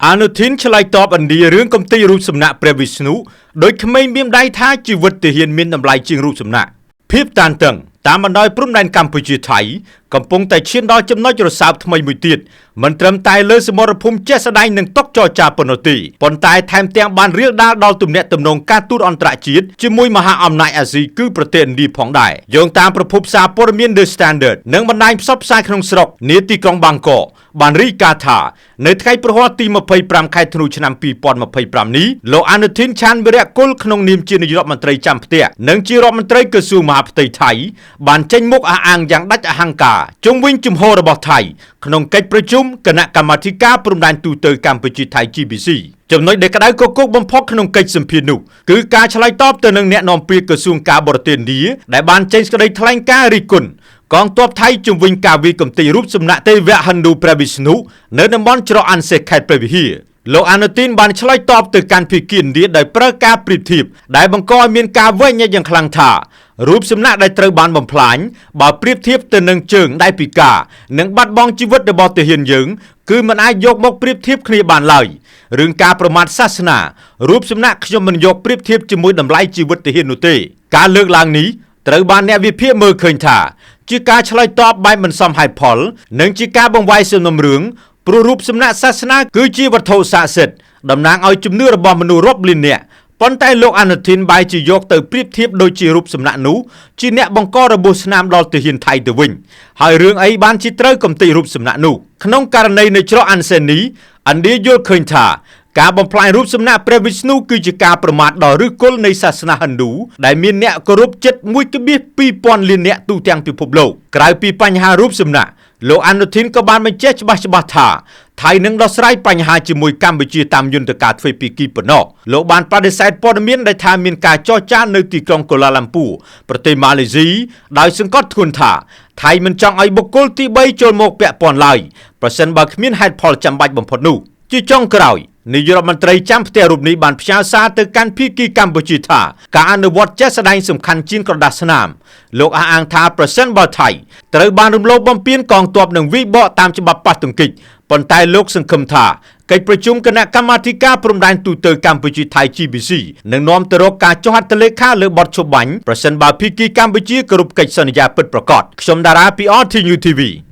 អនុធីនឆ្លើយតបឥណ្ឌារឿងកំទេចរូបសំណាកព្រះវិស្ណុដោយក្មេងមានដៃថាជីវិតទាហានមានតម្លៃជាងរូបសំណាកភាពតានតឹងតាមបណ្ដោយព្រំដែនកម្ពុជាថៃកំពុងតែឈានដល់ចំណុចរសើបថ្មីមួយទៀតមិនត្រឹមតែលើសមរភូមិជាក់ស្ដែងនឹងតុកចរចាប៉ុណ្ណោះទេប៉ុន្តែថែមទាំងបានរៀលដាលដល់ទំនាក់ទំនងការទូតអន្តរជាតិជាមួយមហាអំណាចអាស៊ីគឺប្រទេសឥណ្ឌាផងដែរយោងតាមប្រភពសារព័ត៌មាន The Standard និងបណ្ដាញផ្សព្វផ្សាយក្នុងស្រុកនាទីក្រុងបាងកកបានរាយការណ៍ថានៅថ្ងៃព្រហស្បតិ៍ទី25ខែធ្នូឆ្នាំ2025នេះលោកអនុធីនឆានវិរៈគុលក្នុងនាមជានាយករដ្ឋមន្ត្រីចាំផ្ទះនិងជារដ្ឋមន្ត្រីក្រសួងមហាផ្ទៃថៃបានចេញមុខអះអាងយ៉ាងដាច់អហង្ការជុំវិញជំហររបស់ថៃក្នុងកិច្ចប្រជុំគណៈកម្មាធិការព្រំដែនទូទៅកម្ពុជាថៃ GBC ចំណុចដែលក្តៅគគុកបំផុតក្នុងកិច្ចសម្ភាសន៍នោះគឺការឆ្លើយតបទៅនឹងអ្នកនាំពាក្យក្រសួងការបរទេសឥណ្ឌាដែលបានចេញសេចក្តីថ្លែងការណ៍រិះគន់កងទ័ពថៃជំវិញការវាយកំទេចរូបសំណាកទេវៈហិណ្ឌូព្រះវិស្ណុនៅតំបន់ច្រកអាន់សេះខេត្តព្រះវិហារលោកអានុទីនបានឆ្លើយតបទៅកាន់ភាគីឥណ្ឌាដោយប្រើការប្រៀបធៀបដែលបង្កឲ្យមានការវែកញែកយ៉ាងខ្លាំងថារូបសំណាកដែលត្រូវបានបំផ្លាញបើប្រៀបធៀបទៅនឹងជើងដែលពិការនិងបាត់បង់ជីវិតរបស់ទាហានយើងគឺមិនអាចយកមកប្រៀបធៀបគ្នាបានឡើយរឿងការប្រមាថសាសនារូបសំណាកខ្ញុំមិនយកប្រៀបធៀបជាមួយតម្លៃជីវិតទាហាននោះទេការលើកឡើងនេះត្រូវបានអ្នកវិភាគមើលឃើញថាជាការឆ្លើយតបបែបមិនសមហេតុផលនិងជាការបង្វែរសំណុំរឿងព្រោះរូបសំណាកសាសនាគឺជាវត្ថុស័ក្តិសិទ្ធិតំណាងឲ្យជំនឿរបស់មនុស្សរាប់លាននាក់ប៉ុន្តែលោកអនុធីនបែរជាយកទៅប្រៀបធៀបដូចជារូបសំណាកនោះជាអ្នកបង្ករបួសស្នាមដល់ទាហានថៃទៅវិញហើយរឿងអីបានជាត្រូវកំទេចរូបសំណាកនោះក្នុងករណីនៅច្រកអាន់សេនីឥណ្ឌាយល់ឃើញថាការបំផ្លាញរូបសំណាកព្រះវិស្ណុគឺជាការប្រមាថដល់ឫសគល់នៃសាសនាហិណ្ឌូដែលមានអ្នកគោរពជិត1.2ពាន់លាននាក់ទូទាំងពិភពលោកក្រៅពីបញ្ហារូបសំណាកលោកអនុធីនក៏បានបញ្ជាក់ច្បាស់ច្បាស់ថាថៃនឹងដោះស្រាយបញ្ហាជាមួយកម្ពុជាតាមយន្តការទ្វេភាគីប៉ុណ្ណោះលោកបានបដិសេធព័ត៌មានដែលថាមានការចរចានៅទីក្រុងកូឡាឡាំពួរប្រទេសម៉ាឡេស៊ីដោយសង្កត់ធ្ងន់ថាថៃមិនចង់ឲ្យបុគ្គលទី3ចូលមកពាក់ព័ន្ធឡើយប្រសិនបើគ្មានហេតុផលចាំបាច់បំផុតនោះជាចុងក្រោយនាយករដ្ឋមន្ត្រីចាំផ្ទះរូបនេះបានផ្ញើសារទៅកាន់ភាគីកម្ពុជាថាការអនុវត្តជាក់ស្ដែងសំខាន់ជាងក្រដាសស្នាមលោកអះអាងថាប្រសិនបើថៃត្រូវបានរំលោភបំពានកងទ័ពនិងវិបកតាមច្បាប់ប៉ះទង្គិចប៉ុន្តែលោកសង្ឃឹមថាកិច្ចប្រជុំគណៈកម្មាធិការព្រំដែនទូទៅកម្ពុជាថៃ GBC នឹងនាំទៅរកការចុះហត្ថលេខាលើបទឈប់បាញ់ប្រសិនបើភាគីកម្ពុជាគោរពកិច្ចសន្យាពិតប្រាកដខ្ញុំតារាពី RTU TV។